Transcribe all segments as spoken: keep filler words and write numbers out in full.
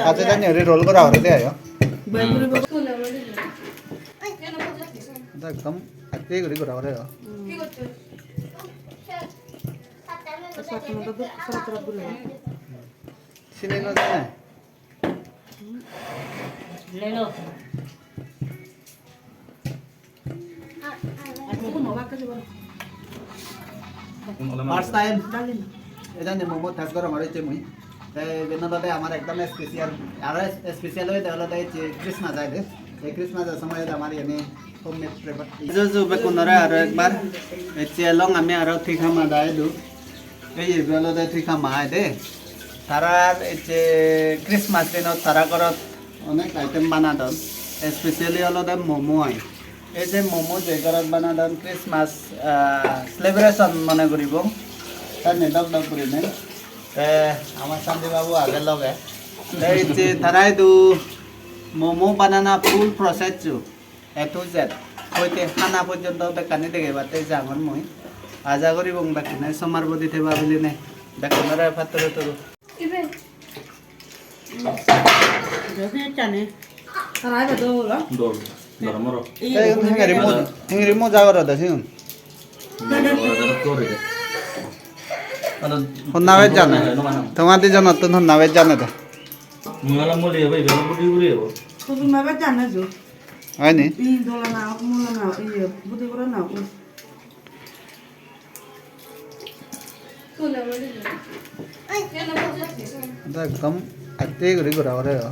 Acha jani ori roll gora ore de ayo. Bai guri guri. Ekdom atte guri gora ore. Sini no jane. First time. Ejani momo test gorongor ecche mui. Te iben olode amar ekdom special, aro special oyede olode ecche Christmas aide. Ei Christmas-or somoyot amar iyeni homemade flavor. Ju ju bekkunore aro ekbar. Ecche elong ami aro thik hama da edu. Ei ibe olode thik hama aide. Tarar ecche Christmas dinot tara gorot onek item banadon. Specially olode momo ai. Ei je momo je gorot banadon Christmas, ah, celebration mone guribong. Sani dok dok gurinei. Te amar Shanti babu age loge. Te ecche tara idu momo banana full process-o, A to Z. Hoite hana porjonto bekkani degebatte jangor mui. Aja guribong bekkune somar bodi theba biline. Bekkunore patturu turu. Ibe. Ibe chane. Tara ibe dol, ah? Dol. Garam aro. Ei, igun hengeri mo-, hengeri moja gorode sigun. Honna bej jane? Toma dijonottun honna bej jane de? Mui aro moli ebo, ibe aro budi budi ebo. Tujun bej jane jo. Oi ni? I dola na, mula na, iye, budi bura na. Ado ekdom atte guri gora ore o.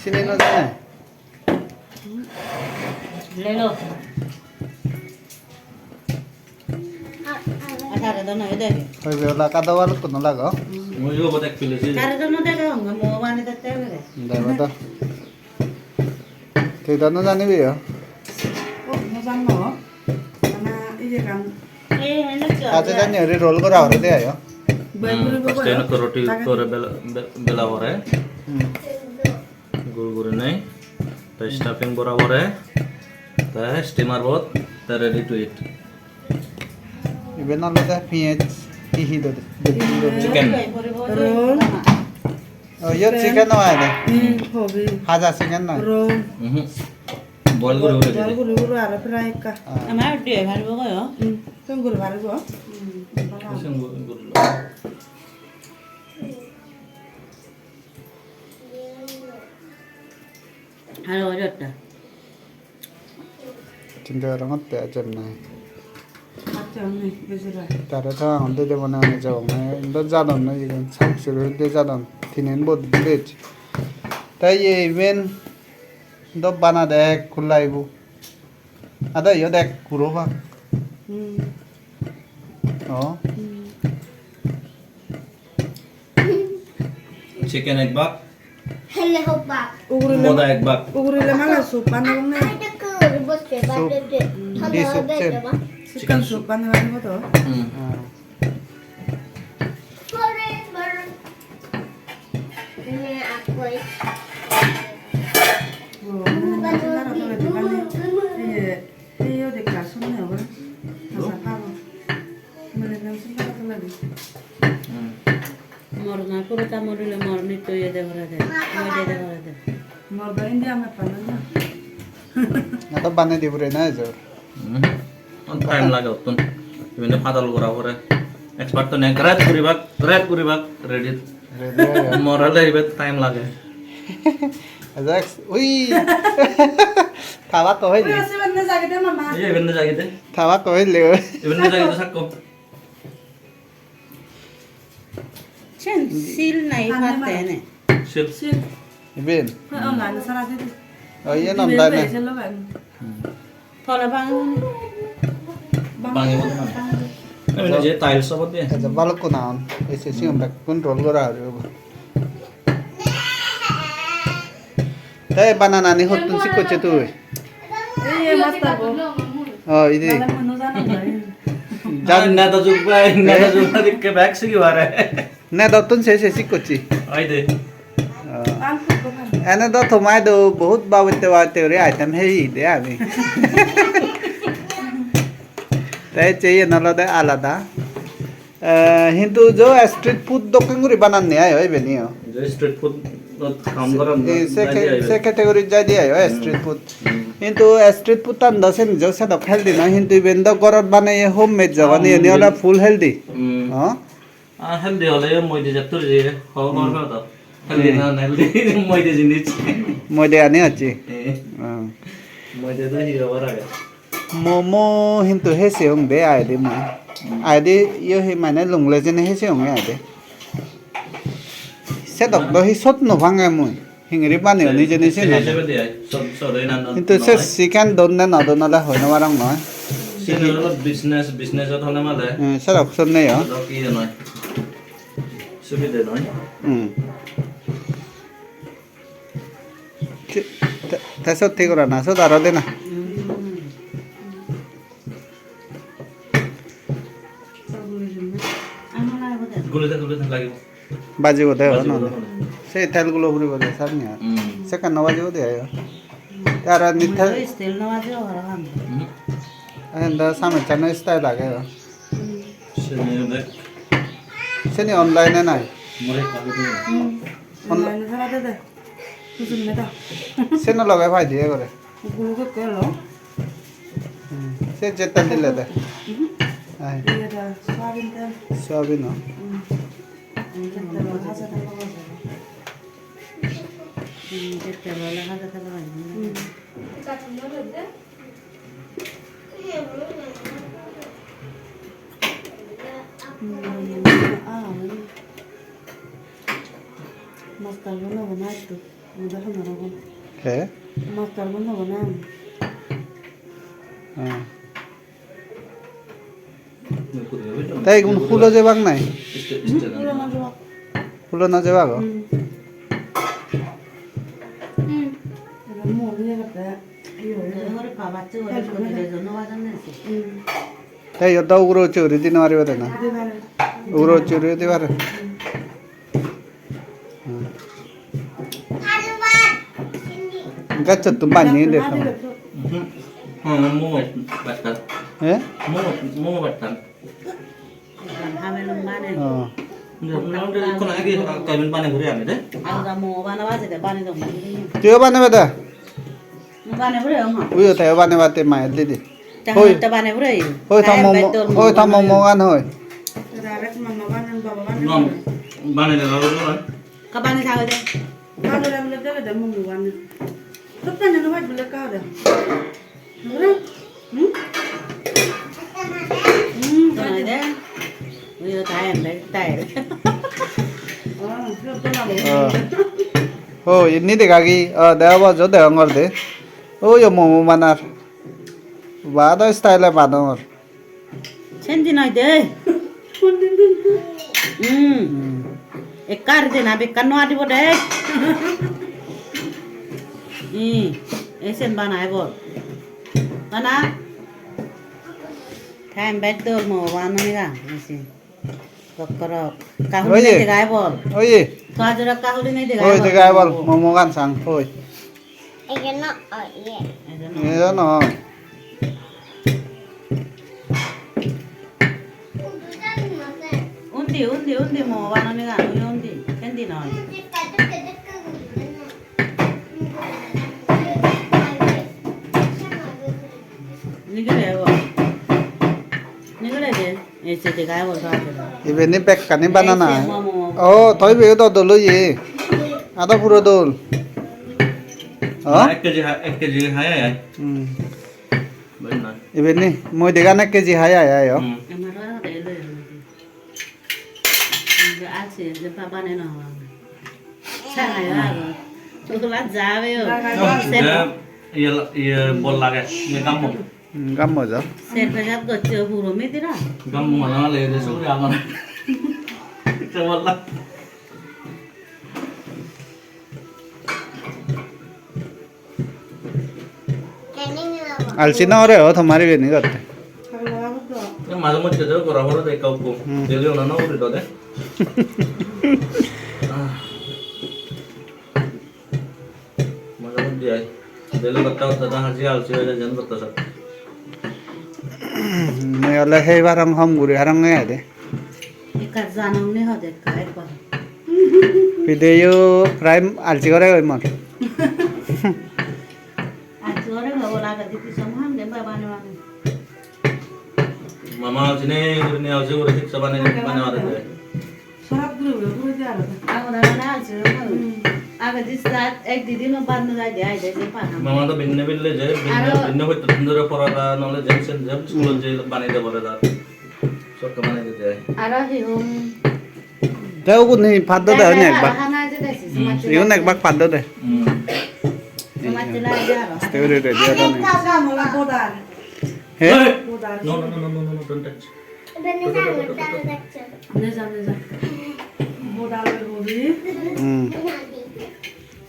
Sini no jane? Lelo. Atharo do noi dege. Hoibe ola kado balukko no lago. Mui obot ek pile se. Tare do no dege, onge mo bani dette bege. Dego do. Tui do no janibi yo. O, no jano. Mana iye kan. Ei, hene ki Acha age? Jani ori roll gora ore de ayo. Bai guri guri. First time to roti tore bela, be-, bela pore. Hmm. Gul gurinei, te stuffing bora pore, te steamer bot, te ready to eat. Iben olode piyaj, hi hi dode? Chicken. Roll. Oh, iyot chicken o age. Hmm, hobi. Haja chicken noi. Roll. Mhm. Boil guri guri Boil didi. Guri guri aro fry ekka. Ah. Amar diye paribo goi o. Hmm, sen guri paribo. Hmm. Sen guri guri lo. Aro jotta. Chinta gorongotte ejon nahi. Accha, unni, bejara. Tare to agon dede mone mone jabonge. Indo jadon noi iben. Sak suru de jadon. Tinen bot village. Tai ye iben do banade ek kulaibu. Ada iyot ek kuro bak. Hmm. Oh. Hmm. Chicken ek bak. Hele hok bak. Ugurele Moda ek bak. Ugurele mala soup banabong ne? Ai, dekko, uri bosse, Soup. Bak, bak, bak. Di soup chen. Chicken soup banabong to. Hmm. Ah. Iye, iye, dekka sunne obo. Asa paro. Mane na sunne obo lagi. Hmm. Mor na puro ta morile mor nitto iye de gore de. Moi de de gore de. Mor do India me pano na. Na to bane di pure na ejo. Hmm. On time lage ottun. Iben padol gora pore. Expert to ne grab guribak, grab guribak, ready. Ready age. Morale ibet time lage. Ajak, ui. Thawa ko hoile. Ui, ase benne jage de mama. Iye benne jage de. Thawa ko hoile. Ibenne jage de sakko. Chen, sil nai patte ne. Sil. Sil. Iben. Online sara de. Oh, iyen online. Iben online. Pole bang. Bangi mo na. Ami je tiles obot de. Acha, balukkun agon. Ei se sigon bekkun roll gora uri obo. Te banana ni hottun sikkoche tui? Ei, ei, master bo. Oh, idi. Nale mui no jano bhai. Jan- Ar neda jug bhai, neda jug bhai, ikke bag sigi bare. Nedottun se se sikkochi. Oi de. Oh. Ene do tomai do bahut babotte babotte guri item hei de ami. Te ecche iyen olode alada. Eh, hintu jo street food dokken guri bananne ayo ibeniyo. Je street food ot kam goron, eh, se jai ke-, jai se category jai de ayo, hmm, street food. Hmm. Hintu street food tan do sen jo sedok healthy noi, hintu iben do gorot baneye homemade jogon, oh, iyeni ole homemade. Full healthy. Hmm. Oh. Ah, healthy ole yo moide jattur je, ho, hmm, hor do. Healthy, hmm, na unhealthy, moide jinis. Moide ani hocche. Eh. Oh. Moide do hi hobar age. Momo hintu hei seyong de aai de mui. Hmm. Aai de yo hi mane lungle jene hei seyong aai de. Sedok do hi sot no pange mui. Hingiri baneyon hijeni siyen. Sei hisebe de ai, sot, sot oi na, no, hintu se noi. Chicken don ne no don ole hoi no parong noi. Siyen olode business, business ot hole male. Hmm, sedok sot nei o. Sedok iye noi. Subide noi. Hmm. Te, te, te sot thik gora na, sot aro de na. Gule de, gule de lagibo. Bajibo de, bajibo no? De, no. Se tel gulo puribo de, sar niya. Hmm. Sekke no bajibo de, ayo. Te aro ni tel. Mui do style no bajibo parapang. Hmm. Endo samecchano style age, o. Seni de. Seni online e nai. More ekka guri. Hmm. On- Online e sara de de. Hujur me da. Seno loge pai diye gore. Guluk ekko elo. Hmm. Se jetan dile de. Mhm. Ai. Iye da, soyabin tel. Soyabin o. Hmm. Jetan elo haja tel elo. Hmm, jetan elo haja tel elo. Hmm. Hmm. Ah, master bono bono etto. Mui do hobor no pang. He? Master bono bono. Hmm. Te igun hulo jebak nai? Hulo no jebak. Hulo no jebak o? Hmm. Hmm. Aro mo niye gotte. Iyo, iyo. Ore baba, tu ore ko de no wajan ne. Hmm. Te iyot do uguro ucche guri di no paribo de na? Di pare. Uguro ucche guri di pare. Hmm. Hmm. Gachottun banney de. Mhm. Hmm, mo battan. Eh? Mo, mo battan. Ekkan habelung bane. Oh. Ikko na agi kaben bane guri ani de. Alga mo bana baje de bane dong. Tuiyo banebe de? Bane guri ong. Uyo te bane bate mai didi. Hoi. Te bane guri. Hoi ta momo, hoi ta momo gan hoi. Direct mama bane, baba bane. Nom, bane de guri. Ka bane thago de. Bane de bole de de momo bane. Sot bane no baj bole ka de. Hmm? Hmm, tonai de. Uyo tai ande, tai. Oh, inni degagi, oh, deba bojo degongor de. Uyo momo banar. Bado style e badongor. Sendi noi de. Hmm. Hmm. Ekkar dena bekkan no adibo de. Ih, esen banai bol. Bana. Time bek dol mo bana ni ga, esen. Kokkorok. Kahuri oye. Nei degai bol. Oye. Kajura kahuri nei degai bol. Oi, degai bol. Momo gan sang, oi. Ejono, oh, iye. Ejono. Ejono. Undi, undi, undi mo banane gan, undi, undi. Sendi noi. Nigire ebo. Nigire je. Ei se dega ebo to age. Ibeni bekkani banana. Ei se momo. Oh, toi ibe do dol oye. Ado puro dol. Oh? Ek keji ha-, ek keji hai, hai, hai. Hmm. Bari na. Ibeni moi degan ek keji hai, hai, hai, oh. Hmm. Amaro age loi. Ibe ase je babane no. Chai ago. Tula jabe o. Oh, se iye, iye bol lage, iye gammo. Hmm, gammo ja. Ser pejat gocche puro midira. Gammo mane male de suri agon. Se bol lage. Alsi no ore o tomar ibeni gotte. E maje moddhe de gora pore de ekka ukko. Hmm. Daily ona no guri do de. Ah. Maje moddhe ai. Daily gotte gotte de haji alsi oi jai, jen gotte sar. Mui ole hei parong hom guri parong ai de. Ekka janong ni hode ekka ekbar. Pide yo prai alsi gore oi mor. Alsi gore obo lage di pisong ham de baba ne mane. Mama alsi ne guri ne alsi gore thik sabane mane mare de. Sorat guri guri guri de aro. Agora na alsi gore. Hmm. Age di sat ek di din bad no jai de ai de se pa ham. Mama to binne bille je binne aro binne hoito din dore porada nole jem sen jem school je bane de bole da. Sokka banei dite ai. Aro hi hom? Te ugun hi paddo de, aro hoi ni ekbar? Hana je desi, hmm, sumatti igun lage. Ekbar paddo de. Hmm. Sumatti lage aro. Aste guri ready aro ni. He? Hey! No, no, no, don't touch. Neja, neja. Hmm.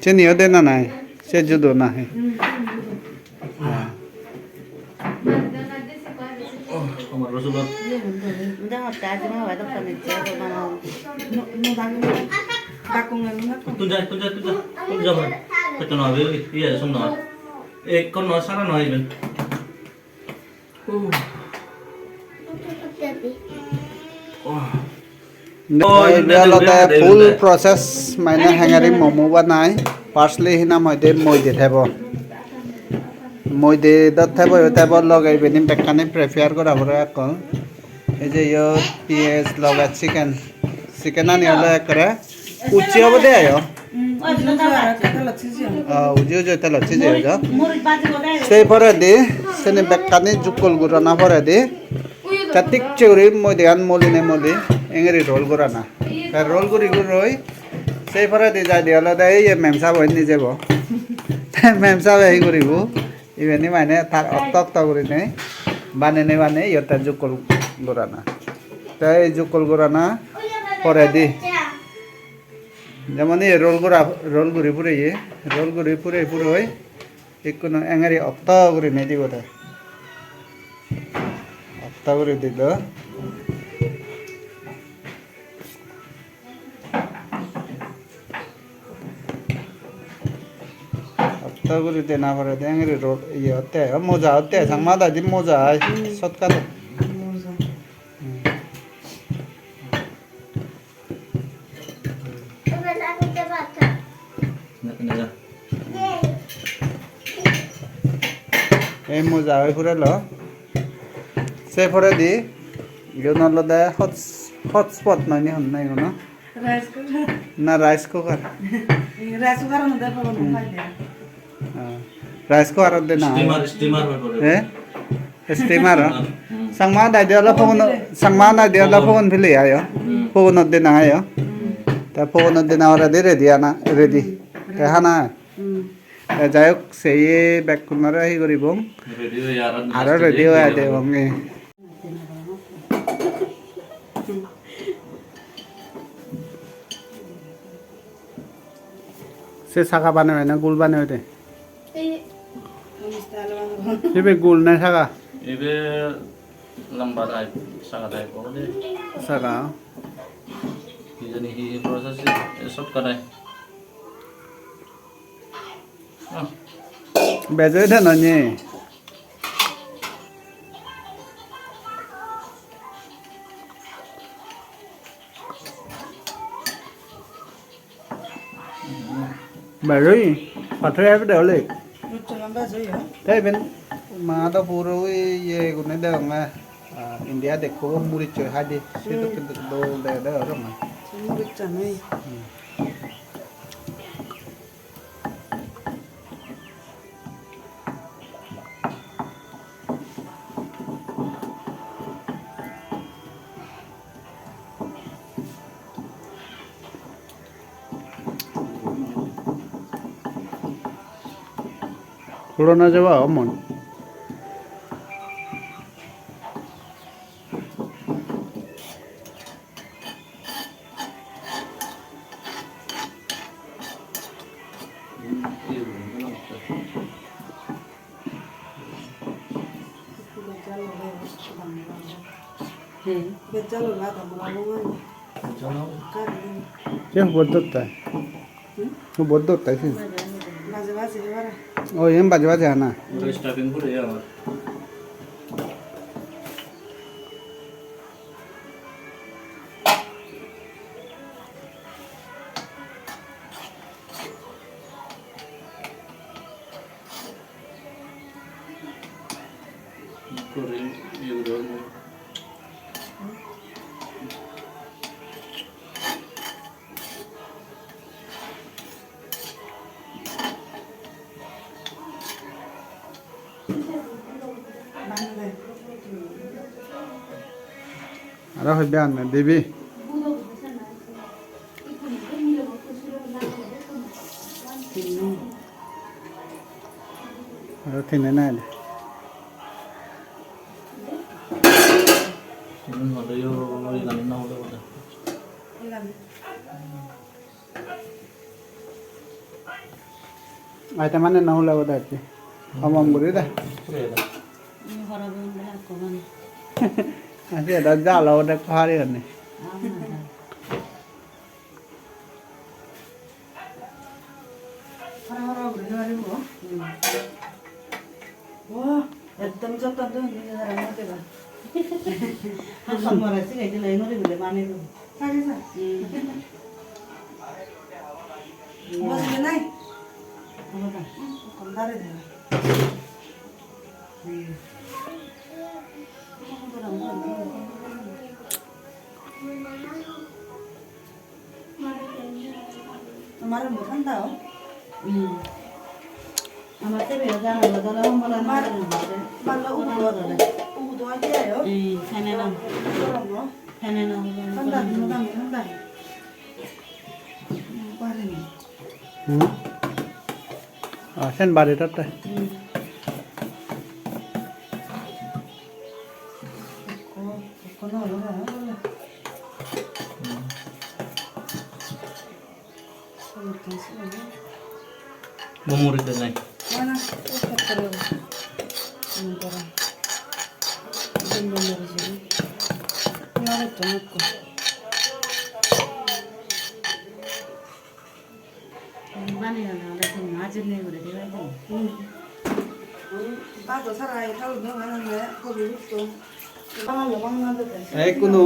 Seni ode na nai? Se judo na he? Hmm, judo. Ah. Oh, amar Rasulullah. Tun jai, tun jai, tun jai. Tun jai, tun jai. Iye, sung no. Ek kon no, sara no iben. Oh. Oh. Ibe olode full process, mane hengari momo banai. Firstly, hi nang hoide moide thebo. Moide do thebo, thebo loge ibeni bekkani prepare gora pore ekkon. Ei je iyot piyaj loge chicken. Chicken ani ole ekkere uchi obode ayo. Ah, uji uji telot sije ojo. Sei poredi, seni bekkani jukkol gurana poredi. Te thik se guri moidegan molinei moli engiri roll gorana. Te roll guri guroi sei poredi jaide olode ei je mem sabo inni jebo. Te mem sabe hi guribo? Ibeni mane tar okto okto gurinei banenei banei iyot te jukkol gorana. Te ei jukkol gorana poredi jemon ei roll gora, roll guri pureye, roll guri purei puroi. Ikkunu engeri okto gurinei dibo de. Okto guri dilo. Okto guri dena pore de engeri ro-, iye otte, moja otte, Changma dagi moja ai, shortcut. Moja. Hmm. Ei moja oi purelo. Se poredi igun olode hots-, hotspot noi ni honna iguno? Rice cooker. Na rice cooker. Rice cooker ano de phogon. Hmm. Hoi de. Ah, rice cooker ot de na. Steamer, steamer hoi pore. Eh? Steamer, oh? Hmm. Changma dagi ole phogon, Changma dagi ole phogon pile ayo. Hmm. Phogon ot de na ayo. Hmm. Te phogon ot de na already ready ana, ready. Hmm. Te hana. Hmm. Te jai hok, seye bekkunore hi guribong? Ready oi aro aro next ready day oi guribong. Adibong, eh. Se saga banebe na gul banebe de? Ei, ibe gul na saga? Ibe lamba type, saga type obode. Saga. Hi jani hi process, e shortcut ai. Bej oye de nonye. Bej oye, pathor ebe de ole. Te iben ma do puro iye gune degonge. Ah, India dekko murichoi hai de, se dokke dol dege de aro ma. Murichani. Hmm. Purona jeba omon. Hmm. Siyen hubot dottai? Hmm? Hubot dottai siyen? Baje baje ebare. Oh, iyen baje baje ana? Aro stuffing puri agon. Aro hoibe anne dibi. Aro tine nai de. Tine nai de yo, yo, yo, yo, yo. Item ani no hule boda ecche. Hom hom guri de. Pure da. Ni horo dun bela ko mane. Ase da jalo boda ko hari ani. Horo horo guri no paribo. Wah, ekdom jotton dun, ni jara mate ba. Hakkon more sigai dile, nori bile mane dun. Sage sa? Hmm. Bos gele nai? Obo ta? Hmm, kon dare de. Hmm. Amar mo thanda o. Hmm. Amar te be jana lo dala hom bala amar. Amar lo udo, udo aje ayo. Hmm, fan e no. Goro mo. Fan e no. Thanda, thanda, thanda. Bare ni. Hmm? Ah, sen bare tatte. Hmm. Ekko, ekko no olo na, olo na. Mo muri de nai. Na, na, o kotoro. Mo muri. Mo muri. Na, to ko. Bani na, na, to na, jene gure de, bai. Hmm. Hmm. Ba to sara, e, thalu no, na, na, ko bi to. Ei kunu,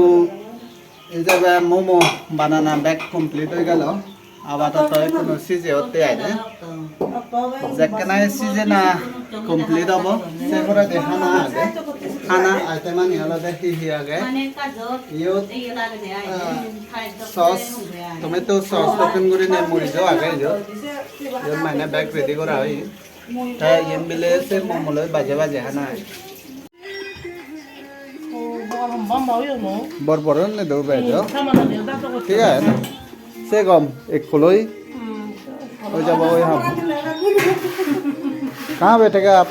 ei jabe momo banana bek complete oi gelo. Apatoto ei kunu sije otte aide. Jekkene sijena complete obo, se poredi hana age. Hana item ani olode hi hi age? Iyot, ah, sauce, tomato sauce dokken gurinei murijo age iyot. Iyot mane bek ready gora oye. Te iyen bile se momo loi baje baje hana age. Bor bor onne do bej o. Thik age na? Se gom ekko loi. Oi jabo oi ham. Kahan pe theke aap?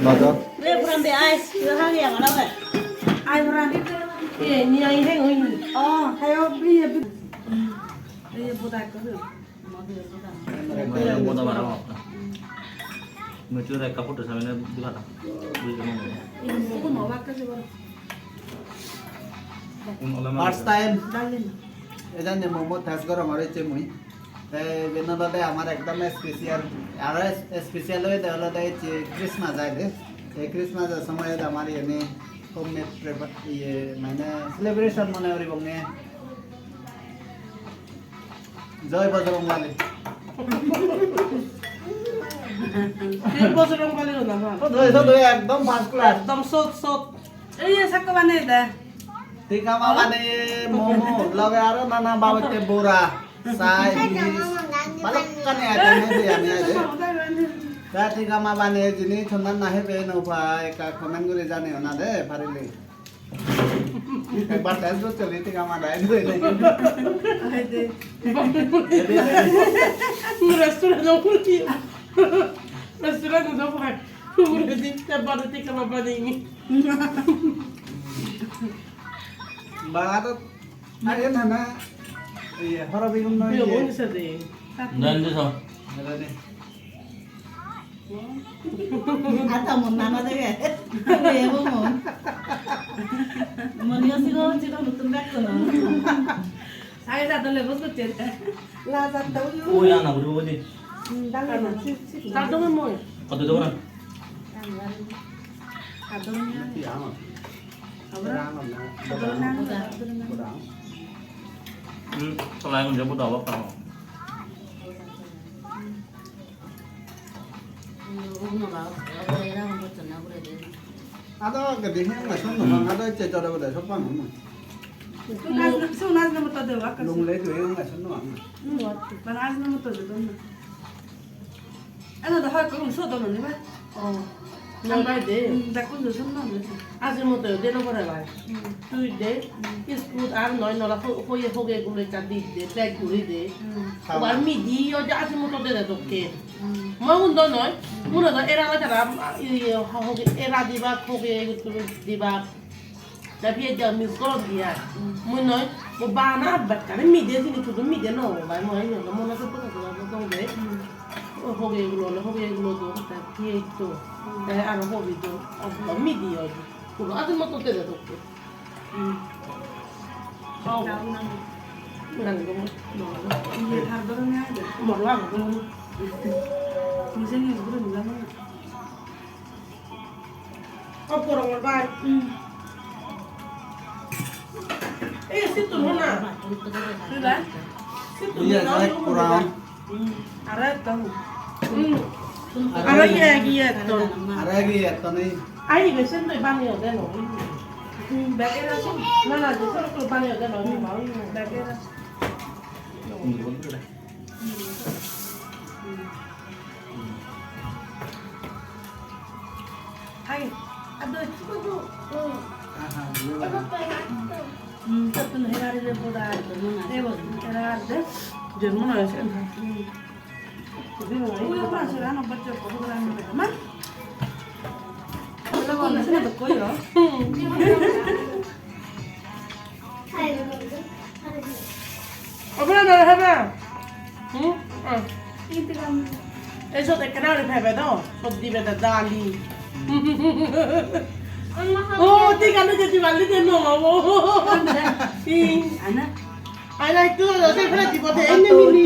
Bajar. Re, Buran de, ai, yo, ha, ya, mana, mana? Ai, Buran. Ye, ni ai, heng, oi. Oh, hayo, bri, ye, bri. Ye, buda ko. Mo boda mara. Mo chura ekka photo samne diba ta. First time. Ejan ne momo test gorongor ecche mui. Te iben olode amar ekdom special, aro special oyede olode ecche Christmas aide. Ei Christmas-o somoyot amar iyeni homemade prepar-, iye, mane celebration mone guribonge. Jai Bajrang Bali. Jai Bajrang Bali hona ma. Jai, jai, jai, ekdom first class. Ekdom sot, sot. Ei, sakko baneye de. Tikama baneye, momo, loge aro nana babotte bora, chai, biris, balokkani item hei de ami aide. Ta tikama baneye jinis honnan na hebe no pai, ekka comment guri janeyo na de, parile. Ekbar test goccholi, tikama dai doi nai. Ai de. Restaurant no khuli. Restaurant no pai. Uguredi te bade te kebab bade ini. Bagadot ayen hana, iye, horo bigun noi. Yo, iye. Boni sade. Dan de so. Ada de. Ata mon nana dege. Iye, bo mon. Mon yo sigo, sigo nutun bek kono. Sage jadon lebos gocche. La jadon yo. Oi, ana guri bodi. Hmm, dale na, si, si. Jadon moi. Kotto dobo na? Jadon na. Ki ama? Abra? Jadon na, jadon na. Hmm, selain unja bodo apa kamu? Ado gede hiyonga sonno bang, ado ecche jore bode sob bang. Sun as, sun as na moto de wa. Lungle du hiyonga sonno bang. Bang as na moto de don. Ano da ha ko so don ni ba. Oh. Nang bai de. Hmm, da kun do sonno ni. As na moto de no pore bai. Tui de, iskut ar noi nora ho-, hoye hoge gulo ekka di de, pek guri de. Obar midi yo je ati moto de de dokke. Mo gun do noi, muro do era na tara, iye, ho-, hoge, era dibak, hoge guttu dibak. Da biye ja mis goron diya. Mui noi, mo bana bekkani mide sini tudu mide no obo bai, mo ino do mona sotto sotto do dong de. O hoge gulo, hoge gulo do, ta biye to. Ta aro hobi do, o midi yo. Puro ati moto de de dokke. Hmm. Oh. Nang dong. Iye, har doro ne aide. Moro ago dong. Mujhe ni guru nila na. Oh, porong bai. Hmm. Eh, situ hona. Sila? Situ hona. Aro ekkan. Hmm. Aro iye, iye ekkan. Aro iye ekkan ei. Ai, ibe sen doi bani ode no. Hmm, bag era sen. Na, na, je soro soro bani ode no, ma, oi, bag era. Hai, ado chiku tu. Hmm, tattun hera re boda. Ebo, hera de. Jer mona hoy sen. Hmm. Uyo pa sura no baccho ko program no ma. Hola, hola, se no koyo. Obra no haba. Hmm? Ah. Eso de kana re phebe do. Sobji beda dali. Oh, ti kana je ti bali de no. Ana. Ai, ai, tu lo se phela dibo de, enne mini.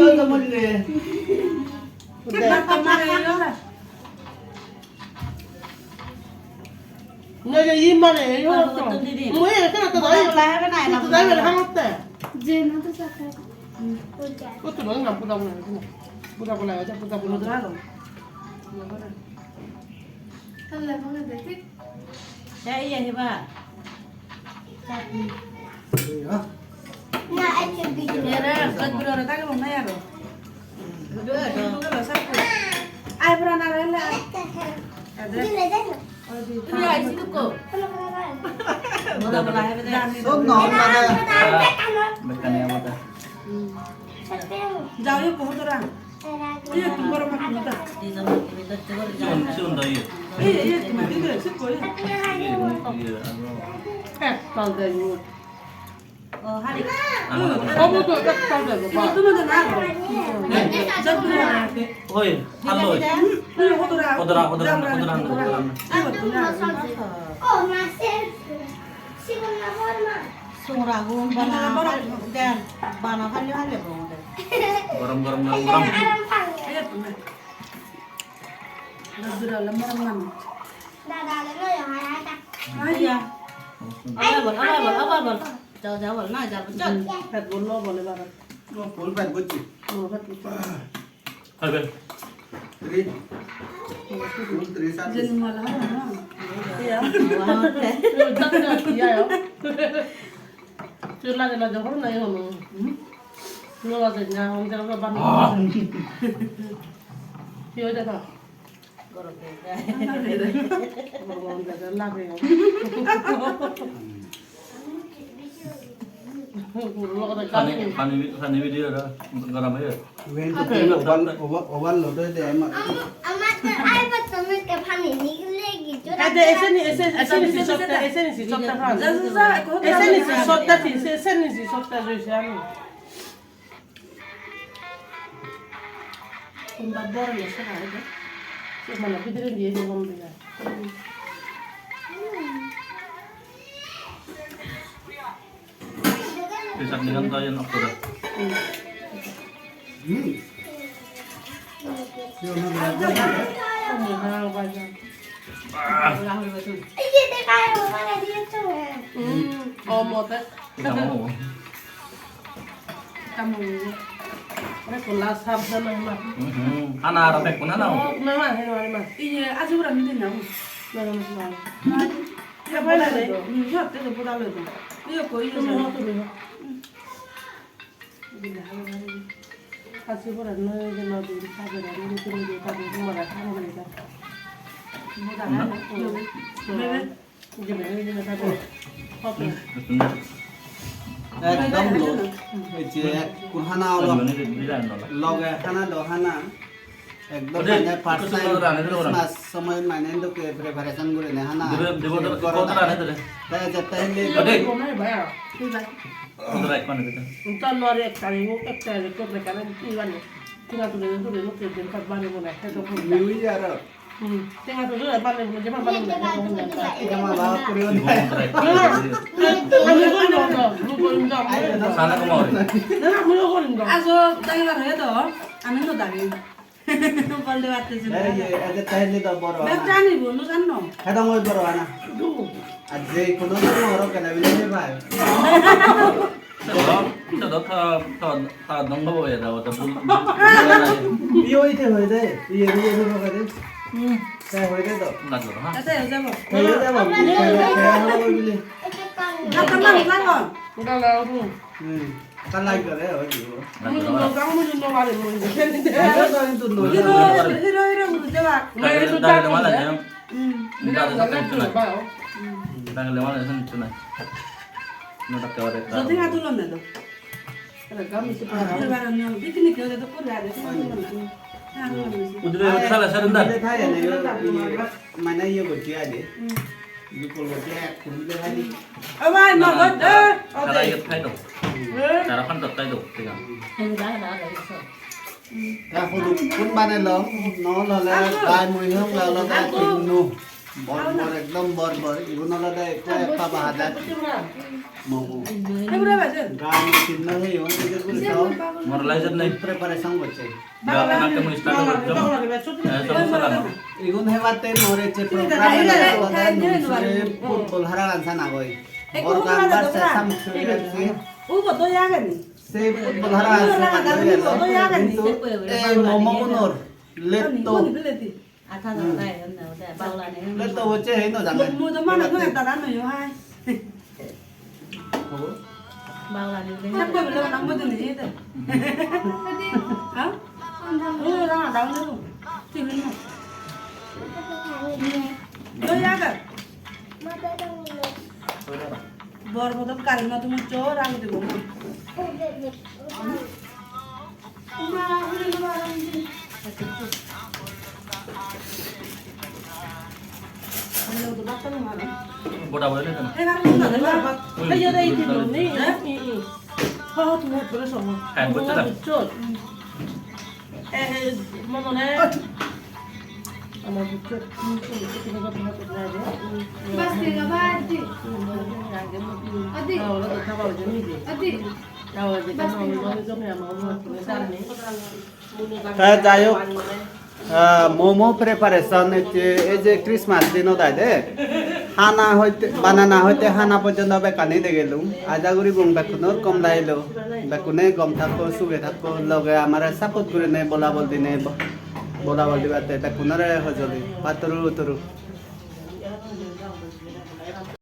Mata mare yo. No, yo, i mare, yo. Mo e, kana to dai. Buda bola hebe na, tu dai bela hamotte. Je no to sakka. Ko tu no na buda bola. Buda bola, buda bola. Kalla bola de. Te iye heba. Era, gajjuro re dagibong na aro. Ai, pura na rele. Adre. Tumi aisi dukko. Bola bola hebe de. Son no, na. Bekkani amada. Jao, yo, poho dora. Iya, tunggu orang makan kita. Siun, siun dah, iya. Iya, iya, tunggu, tunggu, sik, iya. Iya, iya, iya, anu. Eh, tangga yuk. Oh, hari. Anu, anu. Kamu tuh, tak tangga, Bapak. Itu mah dah, aku. Oi, halo. Iya, hodora. Hodora, hodora, hodora, hodora. Ayo, hodora. Oh, masih. Sigon na bor ma. Sungra gun bana, bana, den, bana pali pali gun den. Gorom, gorom, gorom, gorom. Dada le no yo, hai, hai, ta. Iya. Abar bol, abar bol, abar bol. Jao, jao bol, na, jao bol, jao. Pet bol lo bole bara. Full pet bocchi. Oh, pet bocchi. Hai, Ben. Three. Full three service. Jeni mala ha na. Iya. Iya, iya. Chula de la jor na yo no. Hmm? Lo la de na, hon de la ban. Yo de ta. Pani, pani, pani video da, garam hai. Iben to oval, oval, oval lo de, de, ama. Ama, ama to ai pa to me ke pani ni le gi jo. Ade, ese ni, ese, ese ni si sotta, ese ni si sotta pani. Ese ni si sotta, ese ni si sotta, joise ami. Kumba bor na sara ede. Se mane bidire diye gom diye. Ei chutney gan do iyen off goro. Hmm. Hmm. Oh, mote. Kamu. Kamu. Ekko last half jana ma. Hmm, hana aro bekkun hana. Oh, ma, ma, ma, ma, ma. Iye, aji pura ni din na. Na, na, na, na. Iye, boda loi do. Hmm, iye, te do boda loi do. Iye, ko, iye, tumi sa. Ho, tumi ho. Aji pura no, no, no, din, sa, no, no, no, no, no, no, no, no, no, no, no. Boda loi do. Bebe. Ekdom loj. Ei je ekko hana olo. Loge hana do hana. Ekdom mane first time Christmas somoy mane dokke preparation gurinei hana. Te jette hende New Year. Hmm. Tenga to jore bale bole jema bale bole. Jema ba kuri on. Ami gorim do, ami gorim do. Sana koma ori. Na, na, ami gorim do. Ajo, dagi bar hoye do, ami no dagi. Balde batte jin. Ei, ei, ete taile do boro. Bek jani bo, no janno. Hedong oi boro ana. Du. Ar je kono kono oro kena bile bhai. Sado, sado tha, tha, tha dong hobo ya, tha, tha bul, bul, bul, bul. Iyo ite hoy de, iye, iye, iye, hoy de. Hmm. Te hoy de to. Laglo, ha? Ate, jabo. Hoy de jabo. Te, te, hoy bile. Jabo, jabo. Uda la, uda. Hmm. Ka lag gare, hoy de. Laglo, ha? Uda, uda, uda, uda. Hero, hero, hero, uda, jabo. Laglo, laglo, laglo. Hmm. Laglo, laglo, laglo. Hmm. Laglo, laglo, laglo. No, ta ke ore. Jodi na tulon de do. Poribar niyom, picnic oi jado poribar niyom. Udre sala saranda. Mane iye gocche age. Iye kol gocche ek kun de hari. O bhai, no, no, de. Tara iye thai do. Tara phan do thai do, thik age. Ta hulukkun banelong, no lole gai mui hong lole ta tinno. Bor bor, ekdom bor bor. Igun olode ekko ek paba hajar. Momo. Gai mui tinno heyon, igun guri to. Mor lai jat nei. Preparation gocche. Ga, na ke mui start gocche. Eh, sob sala. Igun hebatte more che program olode football hara gansa na goi. Borgang versus Samuksuri FC. Ubo to yageni. Se football hara ase, hintu ei momo gunor letto. Letto hocche hei no jane. Bor bodol gari no tumi cho rang dibo. Boda boda ni. Hai, boda. Eh, eh, mone hone. Ama buccho, buccho, buccho, buccho, buccho, buccho, buccho. Bas, tenga bhai, adi. Adi. Adi. Te jai hok, ah, momo preparation ecche, ei je Christmas dinot ai de. Hana hoite, banana hoite hana porjonto bekkani degelung. Aja guribong bekkunor gom lagilo. Bekkune gom thakko, suge thakko, loge amare support gurinei bolabol dinei bo-, bolabol dibatte bekkunore hojoli. Patturu turu.